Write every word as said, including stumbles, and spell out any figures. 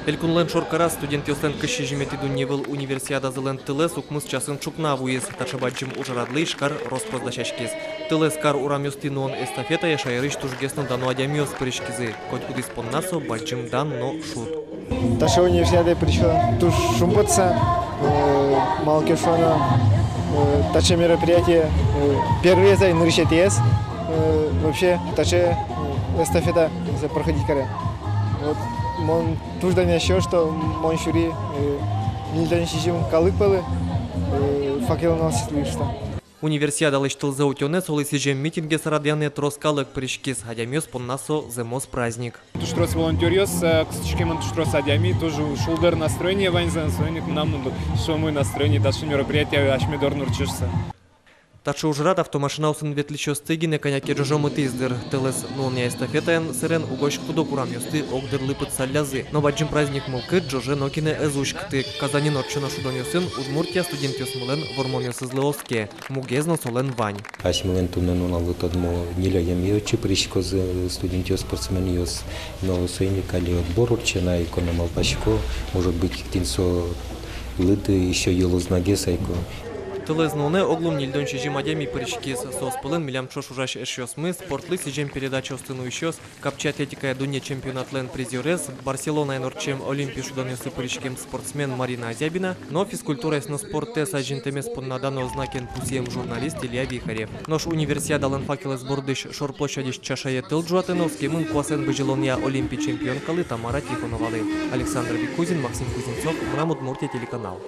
Элькунлэн шоркараз студентъёслэн кызь сизьыметӥ дунневыл универсиадазылэн тылэз укмыс часын ӵукна вуиз. Таӵе бадӟым ужрадлы Ижкар рос-прос дасяськиз. Тылэз кар урамъёстӥ нуон эстафетае шаерысь тужгес но дано адямиос пыриськизы. Котькудӥз понна со бадӟым дан но шуд. Таӵе универсиадае пырисько туж шумпотыса, э, малы ке шуоно, э, таӵе мероприятие, э, первойзэ ай, нырысетӥез, э, вообще таӵе, э, эстафета проходить каре. Вот мон туж данъясько, что мон сюри, э, ньыльдон сизьым калык пӧлы, э, факелоносецлы шуыса. Универсиадалэсь тылзэ утёнэ, солы сӥзем митингез радъянэ трос калык пыриськиз. Адямиос понна со зэмос праздник. Туж трос волонтёръёс, э, кыстӥськемын туж трос адями, туж шулдыр настроение ваньзылэн, соин ик мынам но туж умой настроение таӵе мероприятие асьме дорын ортчыса. Таӵе ужрад автомашинаосын ветлӥсьёсты гинэ кӧня ке ӝожомытӥз, дыр. Тылэз нуонъя эстафетаен сэрен угось куд-ог урамъёсты огдырлы пытсаллязы. Но бадӟым праздник мылкыд ӝоже нокинэ ӧз уськыты. Казаньын ортчоно шудонъёсын Удмуртия студентъёсмылэн вормонъёсызлы оске. Мугез но солэн вань. Асьмелэн туннэ нуналлы тодмо ньыль адями отчы пыриськозы, студентъёс, спортсменъёс. Но соин ик али отбор ортче на ик, но малпасько, может быть, тӥни со лыдэ ещё йылоз на гес ай ке. Тылэз нуонэ оглом ньыльдон сизьым адями пыриськиз. Соос пӧлын милям ӵош ужась эшъёсмы, спортлы сӥзем передачаосты нуисьёс, капчи атлетикая дунне чемпионатлэн призёрез, Барселонаын ортчем Олимпи шудонъёсы пыриськем спортсмен Марина Азябина но физкультураез но спортэз азинтэмез понна дано знакен пусъем журналист Илья Вихарев. Нош универсиадалэн факелэз бордысь шор площадьысь чашае тыл ӝуатыны оскемын куасэн бызьылонъя Олимпи чемпионкалы Тамара Тихоновалы. Александр Бекузин, Максим Кузнецов, «Мынам Удмуртие» телеканал.